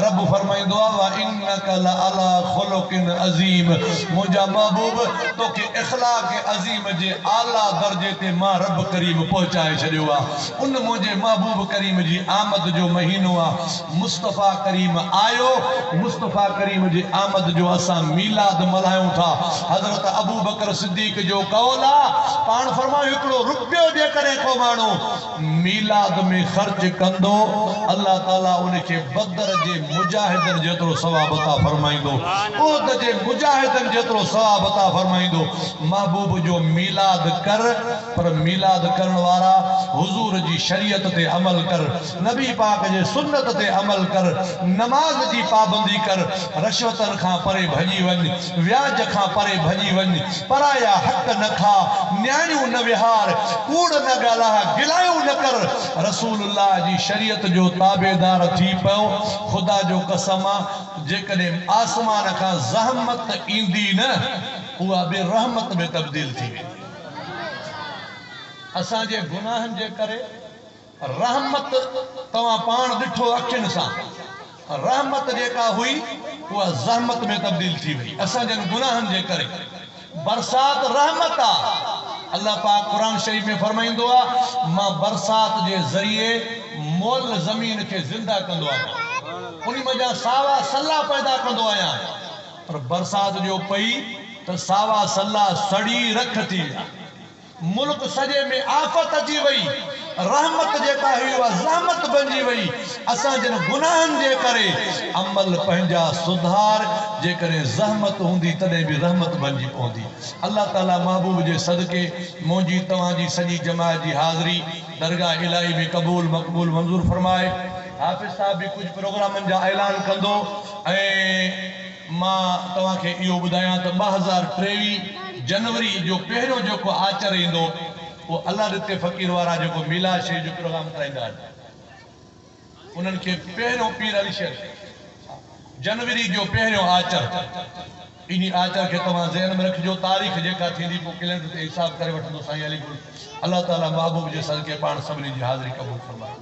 رب فرمائيندو آهي، وانک لعلي خلق عظيم منهنجا محبوب توکي اخلاق عظيم جي اعليٰ درجي تي مان رب ڪريم پهچائي ڇڏيو آ. ان منهنجي محبوب ڪريم جي آمد جو مهينو آ. مصطفيٰ ڪريم آيو، مصطفيٰ ڪريم جي آمد جو اسان ميلاد ملهايون ٿا. حضرت ابوبڪر صديق جو قول آ، پاڻ فرمايو هڪڙو رپيو جيڪڏهن ڪو ماڻهو ميلاد ۾ خرچ ڪندو، الله تعاليٰ ان کي بدر جي مجاهدن جيترو ثواب عطا فرمائيندو، احد جي مجاهدن جيترو ثواب عطا فرمائيندو. محبوب جو ميلاد ڪر، پر ميلاد ڪرڻ وارا حضور جي شريعت تي عمل ڪر، نبي پاڪ جي سنت تي عمل ڪر، نماز جي پابندي ڪر، رشوتن کان پري ڀڄي وڃ، وياج کان پري ڀڄي وڃ، پرايا حق نه کاء، نياڻيون نه ويهار، ڪوڙ نه ڳالهاء، گلايون نه ڪر، رسول الله جي شريعت جو تابعدار ٿي پئو، خدا جو قسم آ جيڪڏهن آسمان کان زحمت ايندي نه اها به رحمت ۾ تبديل ٿي ويندي. اسان جي گناهن جي ڪري رحمت توهان پاڻ ڏٺو اکين سان رحمت جيڪا هئي اها زحمت ۾ تبديل ٿي وئي اسان جن گناهن جي ڪري برسات رحمت آ الله پاڪ قرآن شريف ۾ فرمائيندو آ مان برسات جي ذريعي مئل زمين کي زنده ڪندو آهيان انهي منجهان ساوا سلا پيدا ڪندو آهيان پر برسات جو پئي ته ساوا سلا سڙي رک ٿي ويا. ملڪ سڄي ۾ آفت اچي وئي، رحمت جيڪا هئي اها زحمت بنجي وئي، اسان جن گناهن جي ڪري عمل پنهنجا سڌار، جيڪڏهن زحمت هوندي تڏهن به رحمت بنجي پوندي. الله تعالي محبوب جي صدقي منهنجي توهان جي سڄي جماعت جي حاضري درگاهه الاهي ۾ قبول مقبول منظور فرمائي. حافظ صاحب به ڪجهه پروگرامن جا اعلان ڪندو ۽ مان توهان کي اهو ٻڌايان ته 2023 جنوري جو پهريون جيڪو آچر ايندو اهو الله ڏتي فقير وارا جيڪو ميلاد شريف جو پروگرام ڪرائيندا آهن انهن کي پهريون پير علي شير جنوري جو پهريون آچر انهي آچر کي توهان ذهن ۾ رکجو تاريخ جيڪا ٿيندي پوء ڪئلينڊر تي حساب ڪري وٺندو سائين علي گل الله تعالي محبوب جي صدقي پاڻ سڀني جي حاضري قبول فرمائي.